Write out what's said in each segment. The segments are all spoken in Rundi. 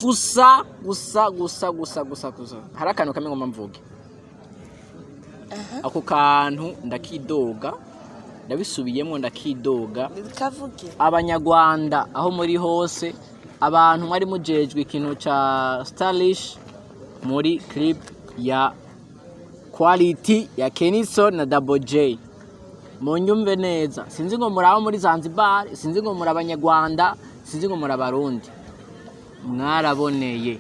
Gusa gusa gusa gusa gusa gusa hari akantu kamwe ngomba mvuge. Ako kantu ndakidoga, ndabisubiyemo, ndakidoga. Kavuge. Abanyarwanda aho muri hose, abantu mwari mujejwe ikintu ca stylish muri clip ya Quality ya Kenny Sol na Double J, munyumve neza. Sinzi ngo muri abo muri Zanzibar, sinzi ngo muri Abanyarwanda, sinzi ngo muri Abarundi, mwaraboneye.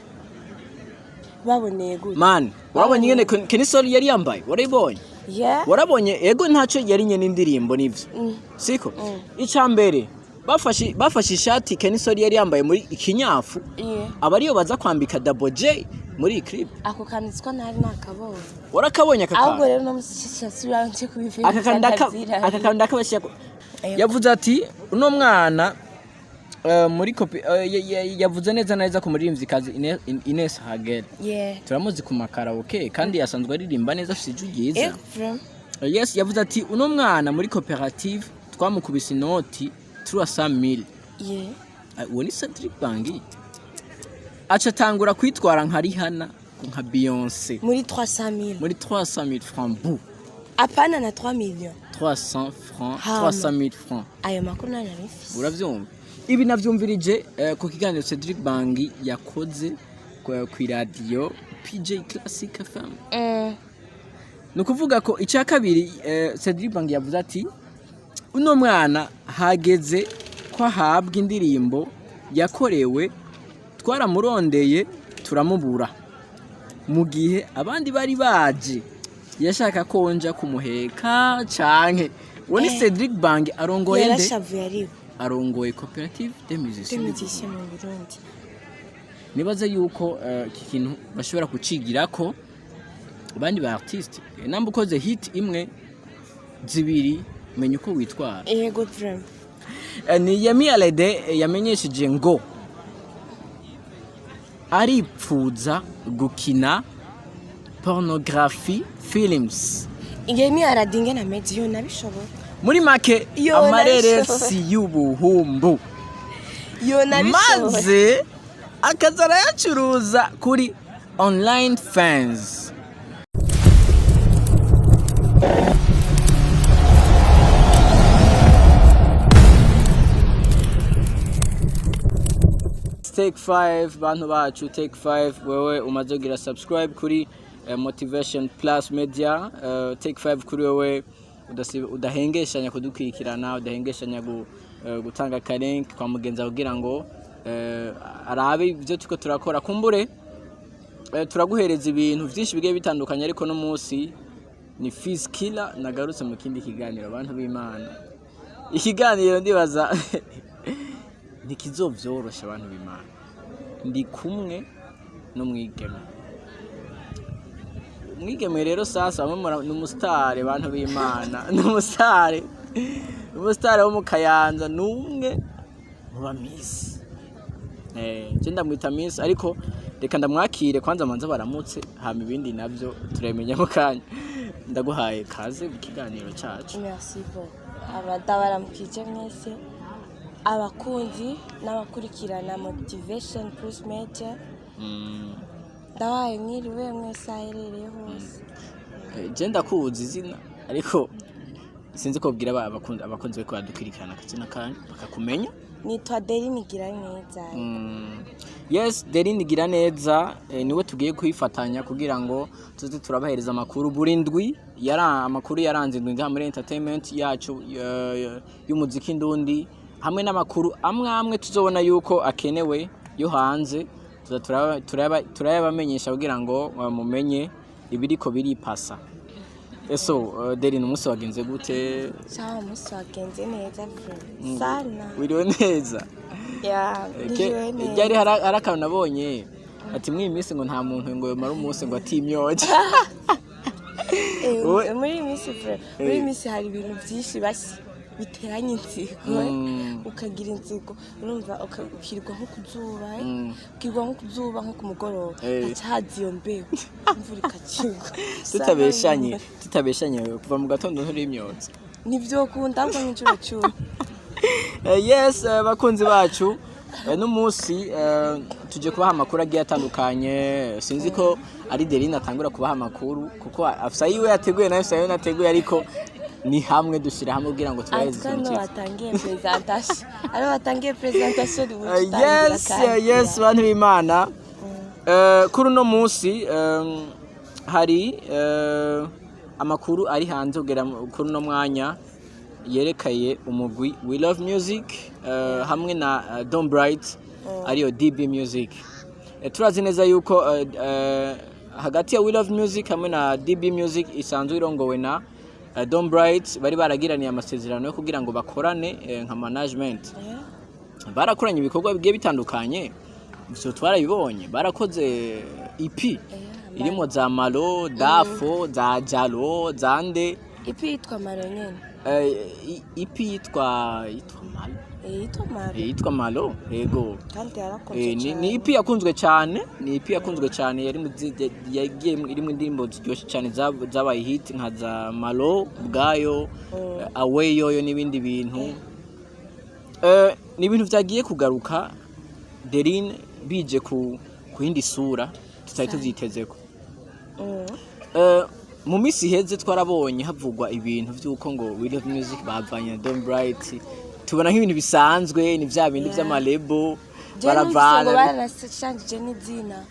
Baboneye gute? Man, warabonye ingene Kenny Sol yari yambaye? Warayibonye? Yeah. Warabonye? Ego, ntacyo yari nyene indirimbo nivyo. Siko? Icya mbere, bafashe ishati Kenny Sol yari yambaye muri ikinyafu, aba ariyo baza kwambika Double J muri iyi clip. Ako kantu siko ntari nakabonye. Warakabonye aka Ahubwo kantu? rero no musasubira nce kubivira. Aka kantu ndakabashyira yavuze ati uno mwana muri kopi yavuze neza neza ku muririmvyikazi Ines Hagel. Turamuzi ku makaraoke kandi asanzwe aririmba neza, afite ijwi ryiza. Ego vraiment. Yes, yavuze ati uno mwana muri koperative twamukubise inoti 300,000. Uwo ni Cedric Bangi, aca atangura kwitwara nka Rihanna, nka Beyonce. Muri 300,000? Muri 300,000 francs bu. Apana na 3 millions? 300 francs. Hama. 300,000 francs. Ayo makuru nari mfise. Uravyumva, ibi navyumvirije ku kiganiro Cedric Bangi yakoze ku iradiyo PJ Classic FM. Ni ukuvuga ko icya kabiri, Cedric Bangi yavuze ati uno mwana hageze ko ahabwa indirimbo yakorewe, twaramurondeye turamubura, mu gihe abandi bari baje yashaka ko nja kumuheka canke uwo ni Cedric Bangi arongoye nde? Yarashavuye ariwe. Arongoye Coopérative des Musiciens du Musiciens mu Burundi. Nibaze yuko iki kintu bashobora kucigirako abandi ba artiste. Namba ukoze hit imwe, zibiri, menya uko witwara. Ego vraiment. Ni Yemi Alade yamenyesheje ngo aripfuza gukina pornography films. Yemi Alade na Meddy yo nabishobora. Muri make, Yo, amareresi y'ubuhumbu. Yo nabishobora. Maze akaza arayacuruza kuri online fans. Take 5, bantu bacu, Take 5, wewe umaze kugira subscribe kuri Motivation Plus Media, Take 5 kuri wewe udahengeshanya kudukurikirana, udahengeshanya gutanga ka link kwa mugenzi wawe kugira ngo arabe ibyo turiko turakora. Kumbure turaguhereza ibintu byinshi bigiye bitandukanye, ariko no munsi ni Fizz Killer nagarutse mu kindi kiganiro. Abantu b'Imana, ikiganiro ndibaza ntikizovyorosha. Abantu b'Imana, ndi kumwe n'umwigeme. Umwigeme rero sasa bamwe ni umusitari. Bantu b'Imana, ni umusitari, umusitari wo mu Kayanza, ni umwe mu ba miss. Je ndamwita miss, ariko reka ndamwakire kwanza manza baramutse, hama ibindi navyo turemenya mu kanya. Ndaguhaye kaze mu kiganiro cacu. Merci beaucoup. Abadabaramukije mwese, abakunzi n'abakurikirana Motivation Plus Media. Ndabaye mwiriwe mwese aherereye hose. Je ndakuzi izina, ariko sinzi ko bwira abakunzi bariko baradukurikirana akazina kanyu bakakumenya. Nitwa Deline Giraneza. Yes, Deline Giraneza, niwe tugiye kwifatanya kugira ngo tuze turabahereza amakuru buri ndwi, yara amakuru yaranze indwi ngaha muri entertainment yacu y'umuziki ndundi, hamwe n'amakuru amwe amwe tuzobona yuko akenewe yo hanze, tuza turayabamenyesha kugira ngo mumenye ibiriko biripasa. Eso Deline, umunsi wagenze gute? Sawa, umunsi wagenze neza vraiment sana. Wiriwe neza? Ya, niriwe neza. Ryari hari akantu nabonye ati muri iyi minsi ngo nta muntu ngo yomara umunsi ngo atimyoje. Muri iyi minsi vraiment, muri iyi minsi hari ibintu byinshi basi biteranye inzigo. Ukagira inzigo, urumva, ukirirwa nko ku zuba, ukirirwa nko ku zuba nko ku mugoroba, haca haza iyo mbeho, imvura ikacigwa. Tutabeshanye, kuva mu gatondo nturimyotse. Ntivyokunda, ahubwo nk'inshuro 10. Yes, bakunzi bacu. N'umunsi tuje kubaha amakuru agiye atandukanye. Sinzi ko ari Derine atangura kubaha amakuru, kuko afisa yiwe yateguye, nawe afisa yiwe nateguye, ariko ni hamwe dushyira hamwe kugira ngo tubahereze Antuka ikintu no cyiza. Watangiye présentation, ari watangiye présentation. Yes, yes, bantu b'Imana. Kuri uno munsi hari amakuru ari hanze kugera kuri uno mwanya yerekeye umugwi We Love Music hamwe na Don Bright, ariyo DB Music. Turazi neza yuko hagati ya We Love Music hamwe na DB Music isanzwe irongowe na Don Bright bari baragiraniye amasezerano yo kugira ngo bakorane nka management. Barakoranye ibikorwa bigiye bitandukanye, ivyo twarabibonye. Barakoze EP irimo za Malo, Dafo, za Jalo, za Nde. EP yitwa Maro nyene. EP yitwa Malo. Yitwa Maro. Yitwa Malo, yego. Kandi yarakunzwe Ni cane. EP yakunzwe cyane, ni EP yakunzwe cyane, yari yagiye irimo indirimbo ziryoshye cyane zabaye hit, nka za Malo ubwayo, Away Yoyo n'ibindi bintu. Ni ibintu vyagiye kugaruka, Derine, bije ku yindi sura tutari tuvyitezeko. Mu minsi iheze twarabonye havugwa ibintu vy'uko ngo We Love Music bavanye na Don Bright, tubona nk'ibintu bisanzwe, ni vya bindi vy'ama label. Je numvise ngo Baravana. baranashanjije n'izina.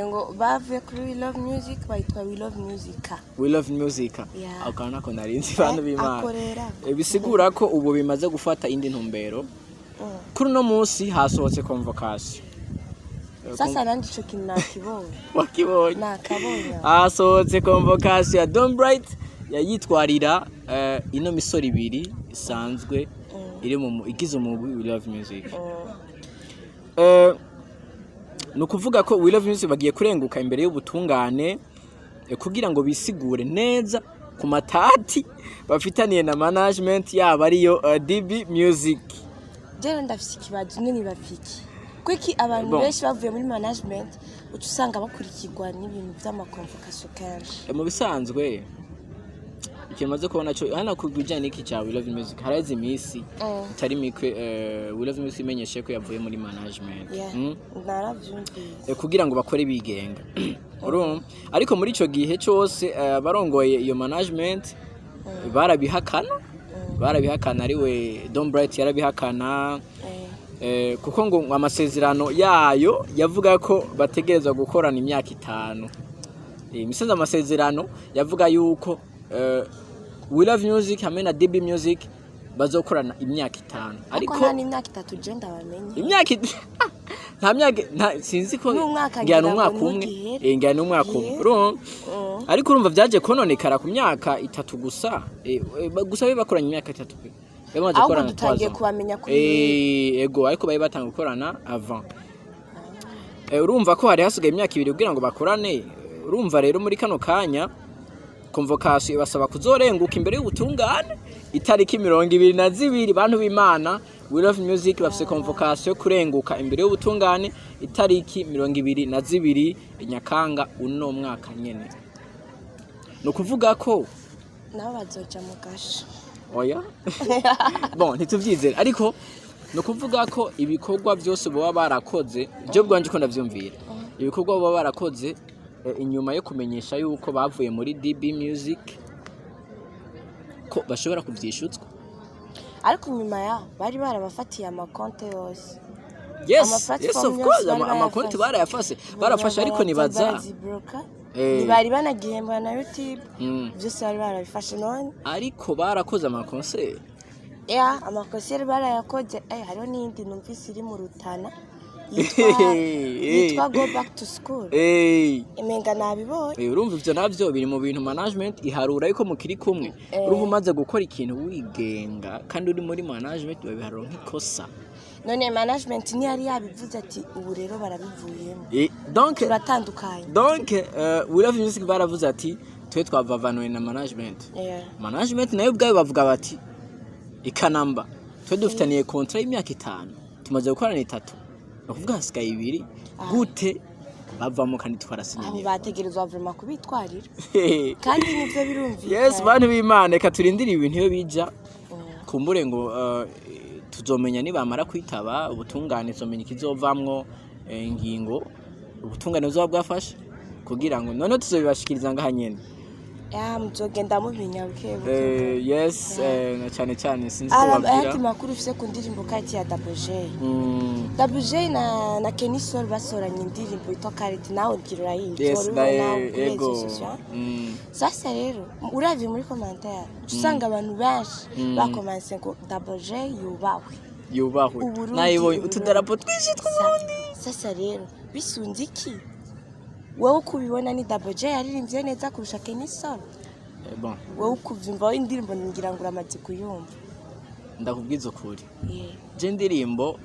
Ngo bavuye kuri We Love Music bayitwa We Love Musica. We Love Music. Yeah. Ako kantu nako narinzi, bantu b'Imana. Akorera. Bisigura ko ubu bimaze gufata indi ntumbero. Kuri uno munsi hasohotse convocation. Sasa nanje ico kintu nakibonye. Wakibonye? Nakabonye. Hasohotse convocation ya Don Bright yayitwarira ino misoro ibiri isanzwe iri mu igize umugwi We Love Music. Ni ukuvuga ko We Love Music bagiye kurenguka imbere y'ubutungane kugira ngo bisigure neza ku matati bafitaniye na management yabo, ariyo DB Music. Jero ndafise ikibazo, none bafiki kuki abantu Bon. benshi bavuye muri management uca usanga bakurikirwa n'ibintu vy'ama convocation kenshi? Mu bisanzwe ikintu maze kubona cyo hano ku bijyanye n'iki cya We Love Music, haraheze iminsi itari mike We Love Music imenyeshe ko yavuye muri management. Yeah, naravyumvise. Kugira ngo bakore bigenga, urumva? Ariko muri ico gihe cyose abarongoye iyo management barabihakana, barabihakana, ariwe Don Bright yarabihakana. Kuko ngo amasezerano yayo yavuga ko bategerezwa gukorana imyaka 5. Imisozi amasezerano yavuga yuko We Love Music hamwe na DB Music bazokorana imyaka 5. Ariko ariko nta n'imyaka 3 je ndabamenye. Imyaka nta myaka sinzi ko N'umwaka ngira ngira n'umwaka ngo umwe. ntugihere. Ngira n'umwaka umwe. Yeah. Urumva? Ariko urumva byaje kononekara ku myaka 3 gusa. Gusa be bakoranye imyaka 3 pe. Bamaze Ahubwo gukorana dutangiye 3 ans. kubamenya kuri Ego, ariko bari batangiye gukorana avant. Urumva ko hari hasigaye imyaka 2 kugira ngo bakorane. Urumva rero muri kano kanya convocation ibasaba kuzorenguka imbere y'ubutungane itariki 22. Bantu b'Imana, We Love Music bafise convocation yo kurenguka imbere y'ubutungane itariki 22 Nyakanga uno mwaka nyene. Ni ukuvuga ko Nabo bazoja mu gasho. Oya, bon, ntituvyizere, ariko ni ukuvuga ko ibikorwa byose baba barakoze, je bwanje ko ndavyumvira, ibikorwa baba barakoze inyuma yo kumenyesha yuko bavuye muri DB Music, ko bashobora kuvyishutswa. Ariko nyuma yaho bari barabafatiye amakonte yose. Yes. Ama Yes, platform of yose course. bari Amakonti barayafashe. barayafashe, barafashe, ariko nibaza barazibloka. Ntibari banagihembwa na YouTube. Byose bari barabifashe none. Ariko barakoze ama concert. Ya, ama concert barayakoze. Hariho n'iyindi numvise iri mu Rutana yitwa Go Back to School. Imenga nabibonye. Urumva ivyo navyo biri mu bintu management iharura yuko mukiri kumwe. Urumva umaze gukora ikintu wigenga kandi uri muri management, babiharura nk'ikosa. None management ntiyari yabivuze ati ubu rero barabivuyemo? Donc Turatandukanye. Donc We Love Music baravuze ati twe twavavanuwe na management. Management nayo ubwayo bavuga bati ikanamba twe dufitaniye contrat y'imyaka 5, tumaze gukorana 3, ni ukuvuga hasigaye 2. Gute bavamo kandi Abo twarasinyanye? bategerezwa vraiment kubitwarira, kandi nivyo birumvikana. Yes, bantu b'Imana, reka turindire ibintu iyo bija. Kumbure ngo Tuzomenya nibamara kwitaba ubutungane, tuzomenya ikizovamwo, ingingo ubutungane buzoba bwafashe, kugira ngo none tuzobibashikiriza ngaha nyene. Ya, muzogenda mubimenya buke buke. Yes, na cyane cyane sinzi ko Ara babwira. Ayandi makuru ufise ku ndirimbo kati ya Double J? Double J na Kenny Sol basoranye indirimbo yitwa Kariti, nawe ngira urayizi. Yes. Wari Na ubibona kuri ego. réseaux sociaux. Sasa rero uravye muri commentaire usanga abantu benshi bakomanse ngo Double J yubahwe. Yubahwe. Uburundi, Nayibonye. Uburundi. Utudarapo twinshi tw'Uburundi. Sasa rero bisunze iki, wowe uko ubibona, ni Double J yaririmbye neza kurusha Kenny Sol? Bon. Wowe uko uvyumva, wowe indirimbo ngira ngo uramaze kuyumva. Ndakubwiza ukuri, je indirimbo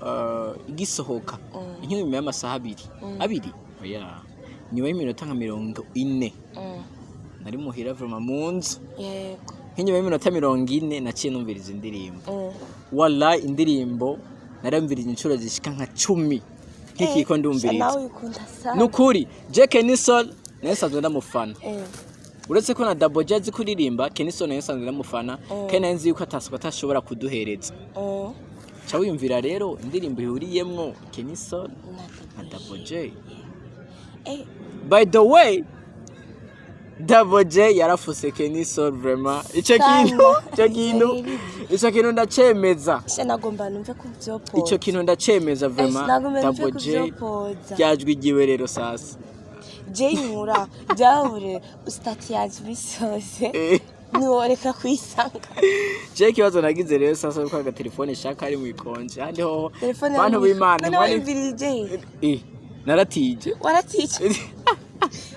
igisohoka, nk'inyuma y'amasaha 2, abiri, oya, nyuma y'iminota nka 40, nari muhira vraiment mu nzu, nk'inyuma y'iminota 40 naciye numviriza indirimbo. Wallahi, indirimbo naramvirije inshuro zishika nka 10 nk'ikiko ndumviriza. Nawe uyikunda sana. Nukuri je Kenny Sol nawe nsanzwe ndamufana. Uretse ko na Double J azi kuririmba, Kenny Sol nawe nsanzwe ndamufana, kandi nari nzi yuko atasaba atashobora kuduhereza. Ca wiyumvira rero indirimbo ihuriyemwo Kenny Sol na na Double J. By the way, Double J yarafuse Kenny Sol vraiment. Ico Sana. kintu, ico kintu, ico kintu ndacemeza. Sha, nagomba numve ko uvyopoza. Ico kintu ndacemeza vraiment. Nagomba numve Double ko J uvyopoza. ryajwi ryiwe rero sasa. Jay nkura byahure statut yanje imisi yose, ntiworeka kuyisanga. Je ikibazo nagize rero sasa nuko agatelefone shaka ari mu ikonje handi hoho. Telefone. Bantu b'Imana. None wayumvirije? Naratije. Waratije?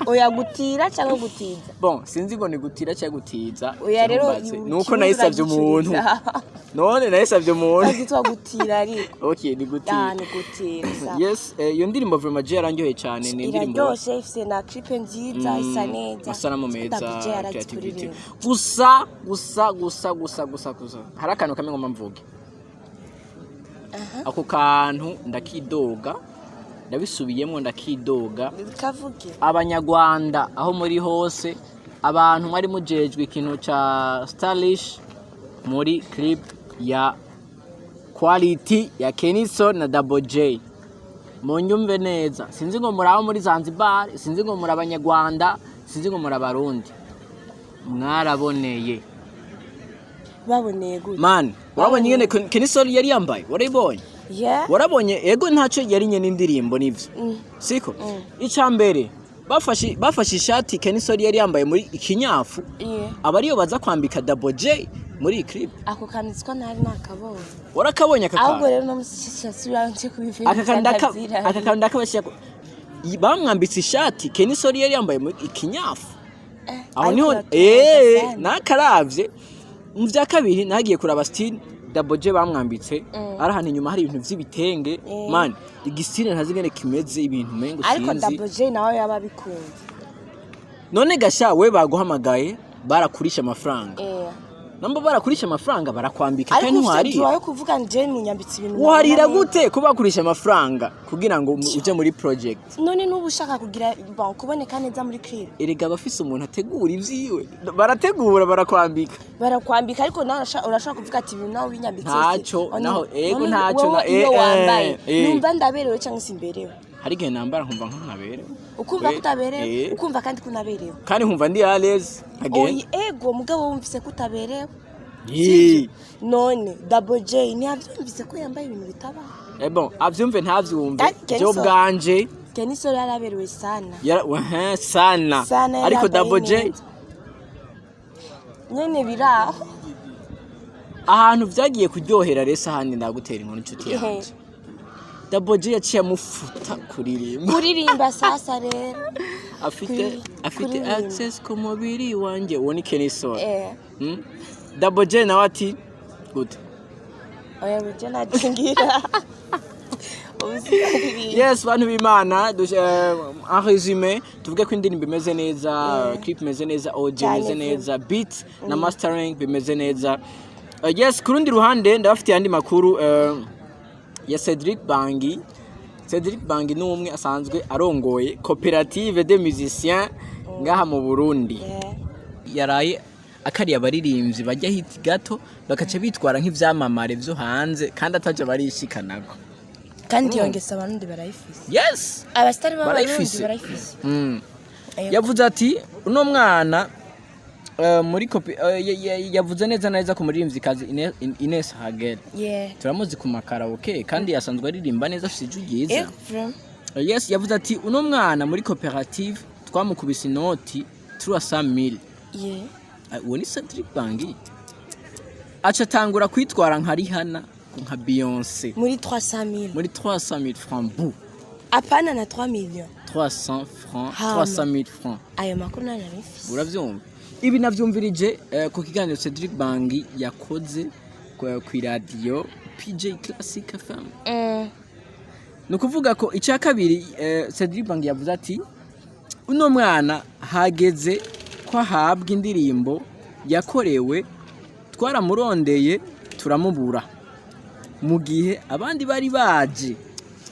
Oya, gutira cyangwa gutiza? Bon, sinzi ngo ni gutira cyangwa gutiza. Oya rero. Ntumbaze. Nuko nayisavye umuntu, none nayisavye umuntu. Bagitwa gutira ariko. Okay, ni Ya. gutira. Ni gutira, sawa. Yes, iyo ndirimbo vraiment je yaranyoheye cyane, ni indirimbo Iraryoshe, ifise na clip nziza, isa neza. Amasanamu meza. Double J yarazi Creativity. kuririmba. Gusa gusa gusa gusa gusa gusa hari akantu kamwe ngomba mvuge. Ako kantu ndakidoga, ndabisubiyemo, ndakidoga. Kavuge. Abanyarwanda aho muri hose, abantu mwari mujejwe ikintu ca stylish muri clip ya Quality ya Kenny Sol na Double J, munyumve neza. Sinzi ngo muri abo muri Zanzibar, sinzi ngo muri Abanyarwanda, sinzi ngo muri Abarundi, mwaraboneye. Baboneye gute? Man, warabonye ingene Kenny Sol yari yambaye? Warayibonye? Yeah. Warabonye? Ego, ntacyo yari nyene indirimbo nivyo, siko? Icya mbere, bafashe ishati Kenny Sol yari yambaye muri ikinyafu, aba ariyo baza kwambika Double J muri iyi clip. Ako kantu siko ntari nakabonye. Warakabonye aka Ahubwo kantu? rero no musasubira nce kubivuga. Aka kantu ndakabashyira bamwambitse ishati Kenny Sol yari yambaye muri ikinyafu. Aho niho nakaravye. Mu vya kabiri, nagiye kuraba style Double J bamwambitse, ari ahantu inyuma hari ibintu vy'ibitenge. Man, igistyle ntazi ingene kimeze, ibintu umengo Ariko sinzi. Double J nawe yaba abikunze. None gasha we baguhamagaye, barakurisha amafaranga, namba barakurisha amafaranga barakwambika, Ariko kandi ufite ntiwarira. droit yo kuvuga ngo je munyambitse ibintu Warira nabona. gute ko bakurisha amafaranga kugira ngo uje muri project? None n'ubu ushaka kugira bon kuboneka neza muri clip. Erega abafise umuntu ategura ivyiwe, barategura, barakwambika. Barakwambika, ariko nawe urashaka kuvuga ati ibintu nawe binyambitse. Ntacyo, naho, ego, ntacyo Iyo wambaye numva ndaberewe cyangwa simberewe? Hari igihe nambara nkumva nkaberewe. Ukumva ko utaberewe? Ukumva kandi ko unaberewe? Kandi nkumva ndi à l'aise, nkagenda. Oyi, ego, mugabo wumvise ko utaberewe. None Double J ntiyavyumvise ko yambaye ibintu bitabaho? Bon, avyumve ntavyumve, Kenny je Sol. ubwanje Kenny Sol yaraberewe sana. Sana. Sana, Ariko yari Double J yambaye neza. Nyene biraho. Ahantu vyagiye kuryohera rero ahandi, ndagutera inkuru inshuti yanje, Double J yaciye amufuta kuririmba. Kuririmba sasa rero. Afite afite kuririmba. access ku mubiri wanjye, uwo ni Kenny Sol. Double J nawe ati gute? Oya, buryo nacingira ubuzima. Yes, bantu b'Imana, en résumé tuvuge ko indirimbo imeze neza, clip imeze neza, audio Cyane imeze vuba. neza, beat na mastering bimeze neza. Yes, ku rundi ruhande ndabafitiye andi makuru ya Cedric Bangi. Cedric Bangi ni umwe asanzwe arongoye coopérative des musiciens ngaha mu Burundi. Yaraye Akariye abaririmbyi bajya hit gato, bakaca bitwara nk'ivyamamare vyo hanze kandi ataco barishikanako. Kandi iyo ngeso Abarundi barayifise. Abasitari b'Abarundi Barayifise. barayifise. Yego. Yavuze ati uno mwana muri kopi yavuze neza neza ku muririmvyikazi Ines Hagel. Turamuzi ku makaraoke kandi asanzwe aririmba neza, afise ijwi ryiza. Yego, vraiment. Yes, yavuze ati uno mwana muri koperative twamukubise inoti 300,000. Uwo ni Cedric Bangi, aca atangura kwitwara nka Rihanna, nka Beyonce. Muri 300,000. Muri 300,000 francs bu. Apana na 3 millions. 300 francs. Hama. 300,000 francs. Ayo makuru nari nabifise. Uravyumva, ibi navyumvirije ku kiganiro Cedric Bangi yakoze ku iradiyo PJ Classic FM. Ni ukuvuga ko icya kabiri, Cedric Bangi yavuze ati uno mwana hageze ko ahabwa indirimbo yakorewe, twaramurondeye turamubura, mu gihe abandi bari baje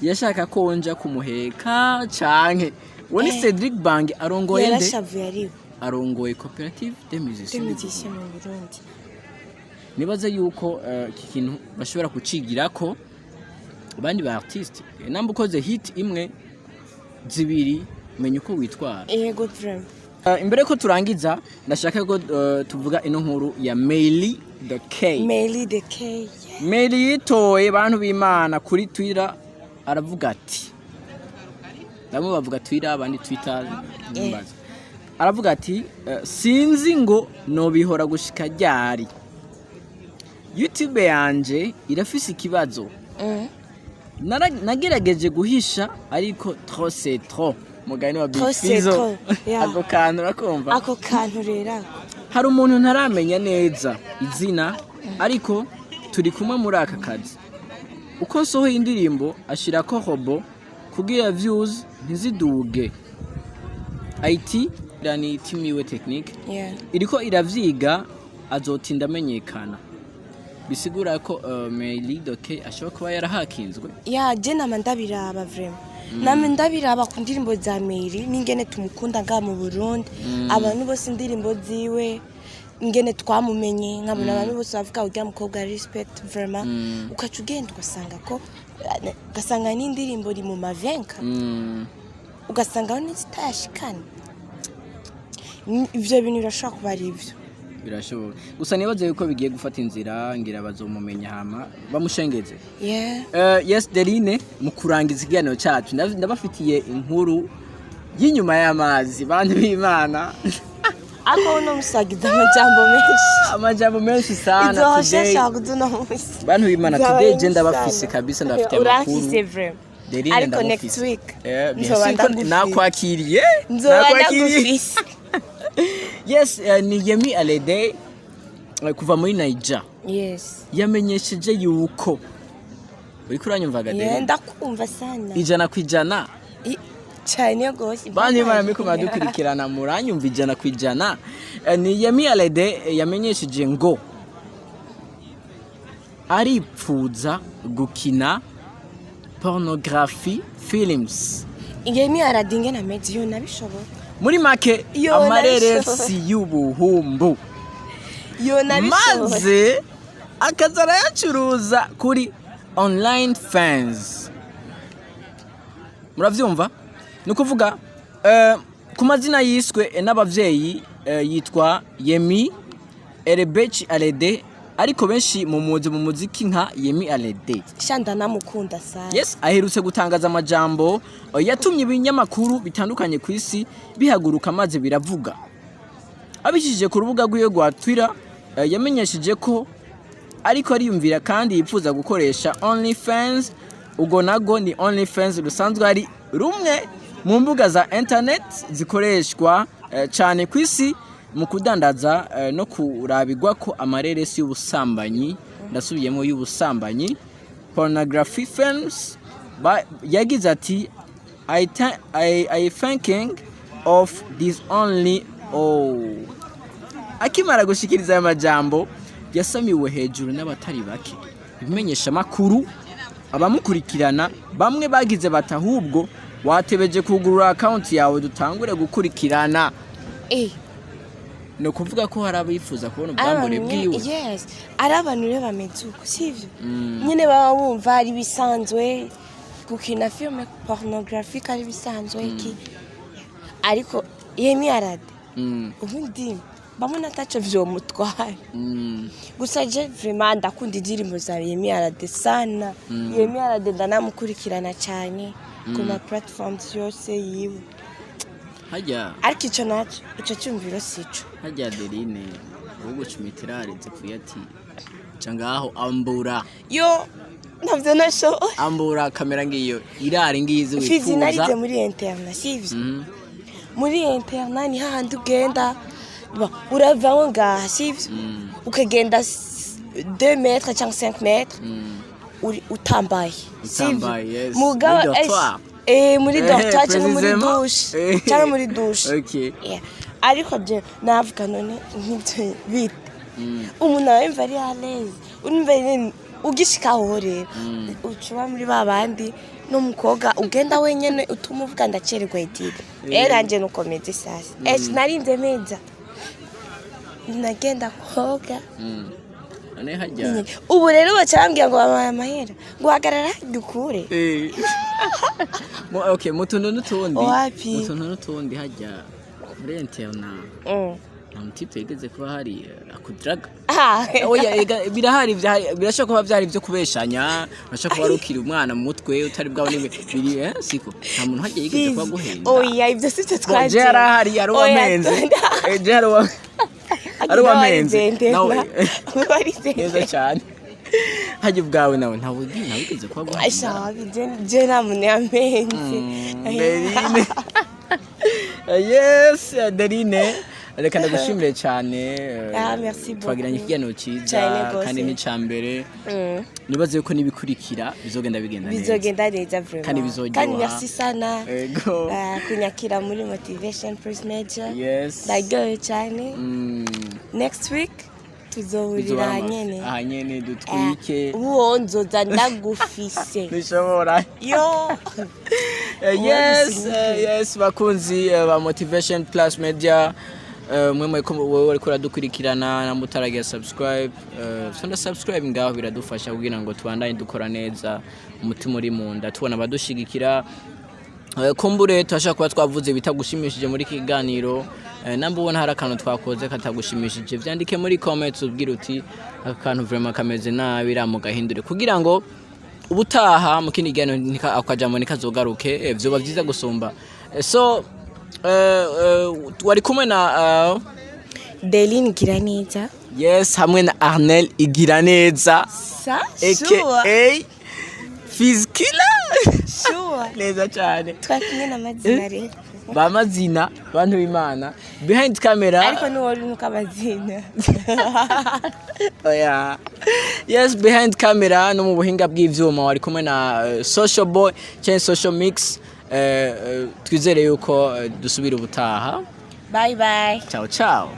yashaka ko nja kumuheka canke uwo ni Cedric Bangi arongoye nde? Yarashavuye ariwe. Arongoye Coopérative des Musiciens du Musiciens mu Burundi. Nibaza yuko iki kintu bashobora kucigirako abandi ba artiste. Namba ukoze hit imwe, zibiri, menya uko witwara. Yego, vraiment. Imbere ko turangiza, ndashaka ko tuvuga ino nkuru ya Meili the K. Meili the K, yeah. Meili yitoye, bantu b'Imana, kuri Twitter aravuga ati, bamwe bavuga Twitter, abandi Twitter, nimbaza. Aravuga ati sinzi ngo nobihora gushika ryari, YouTube yanje irafise ikibazo. Nagerageje guhisha ariko trop c'est trop, mugani wa Big Trop c'est Fizzo. trop, yeah. Ako kantu urakumva? Ako kantu rero. Hari umuntu ntaramenya neza izina, ariko turi kumwe muri aka kazi, uko nsohoye indirimbo ashirako robot kugira views ntiziduge. IT ni team yiwe technique iriko iravyiga, azotinda amenyekana. Bisigura ko Meili Doke ashobora kuba yarahakinzwe. Ya, je nama ndabiraba, vraiment, nama ndabiraba ku ndirimbo za Meili n'ingene tumukunda ngaha mu Burundi, abantu bose indirimbo ziwe, ingene twamumenye, nkabona abantu bose bavuga urya mukobwa, respect vraiment. Ukaca ugenda ugasanga ko ugasanga n'indirimbo iri mu mavenka, ugasanga n'izitayashikana. Ivyo bintu birashobora kuba ari ivyo. Birashoboka, gusa nibaze yuko bigiye gufata inzira, ngira bazomumenya hama bamushengeze. Yes, Deline, mu kurangiza ikiganiro cyacu ndabafitiye inkuru y'inyuma y'amazi, bantu b'Imana. Ako uno musagiza amajambo menshi. Amajambo menshi sana Izo today. hoshesha kuduno musi. Bantu b'Imana, today je ndabafise kabisa, ndabafitiye amakuru. Uramfise vraiment. Deline, Ariko ndamufise. next week Bien nzoba sûr ko ndagufise. nakwakiriye. Nzoba Nakwakiriye. ndagufise. Yes, ni Yemi Alade kuva muri Niger. Yamenyesheje yuko, uriko uranyumva ga, Yeah, Deline? Ndakumva sana. 100%. Cyane gose. Bantu b'Imana muriko muradukurikirana, muranyumva 100%? Ni Yemi Alade yamenyesheje ngo aripfuza gukina pornography films. Yemi Alade ingene ameze, yo nabishobora. Muri make, Yo, amareresi y'ubuhumbu. Yo nabishobora. Maze akaza arayacuruza kuri online fans. Muravyumva, ni ukuvuga ku mazina yiswe n'abavyeyi yitwa Yemi Erebechi Alede, ariko benshi mu muzi mu muziki nka Yemi Alade. Sha, ndanamukunda sana. Yes, aherutse gutangaza amajambo yatumye ibinyamakuru bitandukanye ku isi bihaguruka maze biravuga. Abicishije ku rubuga rwiwe rwa Twitter, yamenyesheje ko ariko ariyumvira kandi yifuza gukoresha OnlyFans. Ubwo nago ni OnlyFans rusanzwe ari rumwe mu mbuga za internet zikoreshwa cyane ku isi mu kudandaza no kurabigwa ko amareresi y'ubusambanyi, ndasubiyemo, y'ubusambanyi, pornography films. Yagize ati I thinking of this only oh. Akimara gushikiriza aya majambo, yasamiwe hejuru n'abatari bake, ibimenyesha makuru, abamukurikirana. Bamwe bagize bati ahubwo watebeje kugurura account yawe dutangure gukurikirana. Ni ukuvuga ko hari abifuza kubona ubwambure Ari abantu bwiwe. Yes, ari abantu rero bameze uko, sivyo? Nyine baba bumva ari bisanzwe gukina film pornographique, ari bisanzwe iki, ariko Yemi Alade, ubundi bamwe ataco vyomutwara. Gusa je vraiment ndakunda indirimbo za Yemi Alade sana. Yemi Alade ndanamukurikirana cyane ku ma platforms yose yiwe. Hajya Ariko ico naco, ico cyumviro sico. Hajya Adeline, ugucumitira zipfuye ati ca ngaho ambura. Yo, ntabyo nashoboye. Ambura kamera ngiyo irari ngizi. Fizi, wifuza. Narize muri internat, sivyo? Muri internat ni hahandi ugenda ba, uravaho ngaha, sivyo? Ukagenda 2 mètres cyangwa 5 mètres uri utambaye, sivyo? Utambaye, yes. Mugabo Muri dortoir. Muri dortoir cyangwa muri Précisément. douche, cyangwa muri douche. Yeah. Ariko je navuga, none nk'ibyo bite? Umuntu aba yumva ari à l'aise, urumva nyene ugishikaho rero ucuba muri ba bandi n'umukobwa ugenda wenyene, utuma uvuga ndacererwa étude. Rero nanje nuko meze sasa. Narinze meza, nagenda koga. None hajya Ubu rero baca bambwira ngo babaye amahera ngo hagarara dukure. Okay, mu tuntu n'utundi. Wapi? Mu tuntu n'utundi, hajya muri internat nta mutipe yigeze kuba hari akudraga? Ah. Oya, ega, birahari, birashobora kuba byari ibyo kubeshanya, urashobora kuba wari ukiri umwana mu mutwe utari bwabone biri, siko nta muntu hajya yigeze kuba guhenda? Oya, ibyo si byo. Bo, Twaje je yarahari, ari uwamenze. Je ari uwamenze nawe neza cyane. Hajya ubwawe nawe ntawe wigeze kuba guhenda? Asha, je nta muntu yamenze. Adeline, yes, Adeline, reka ndagushimire cyane. Ah, merci beaucoup. Twagiranye ikiganiro cyiza Cyane gose. kandi n'icya mbere. Nibaze yuko n'ibikurikira bizogenda bigenda neza. Bizogenda neza vraiment. Kandi bizoryoha. Kandi merci sana. Ego. Ah, kunyakira muri Motivation Plus Media. Yes. Ndaryohewe cyane. Next week tuzohurira Bizoba aha nyene. Aha nyene dutwike. Uwo nzoza ndagufise. Nishobora. Yo. Yes, yes, bakunzi ba Motivation Plus Media, mwe mwe wowe wariko uradukurikirana na mutaragira subscribe, sonda subscribe ngaho, biradufasha kugira ngo tubandanye dukora neza, umutima uri mu nda, tubona abadushigikira. Kumbure turashobora kuba twavuze bitagushimishije muri iki kiganiro. Namba ubona hari akantu twakoze katagushimishije, vyandike muri comments, ubwire uti aka kantu vraiment kameze nabi, ramugahindure kugira ngo ubutaha mu kindi kiganiro ako kajambo ntikazogaruke. Vyoba vyiza gusumba. So wari kumwe na Deline Giraneza. Yes, hamwe na Arnel Igiraneza Sa aka Fizkila. Sure. Neza cyane. Twakumwe n'amazina rero. Bamazina bantu b'Imana behind camera. Ariko ntiwari nuko amazina. Oya, yes, behind camera no mu buhinga bw'ivyuma wari kumwe na Social Boy cyangwa Social Mix. Twizere yuko dusubira ubutaha. Bye bye. Ciao ciao.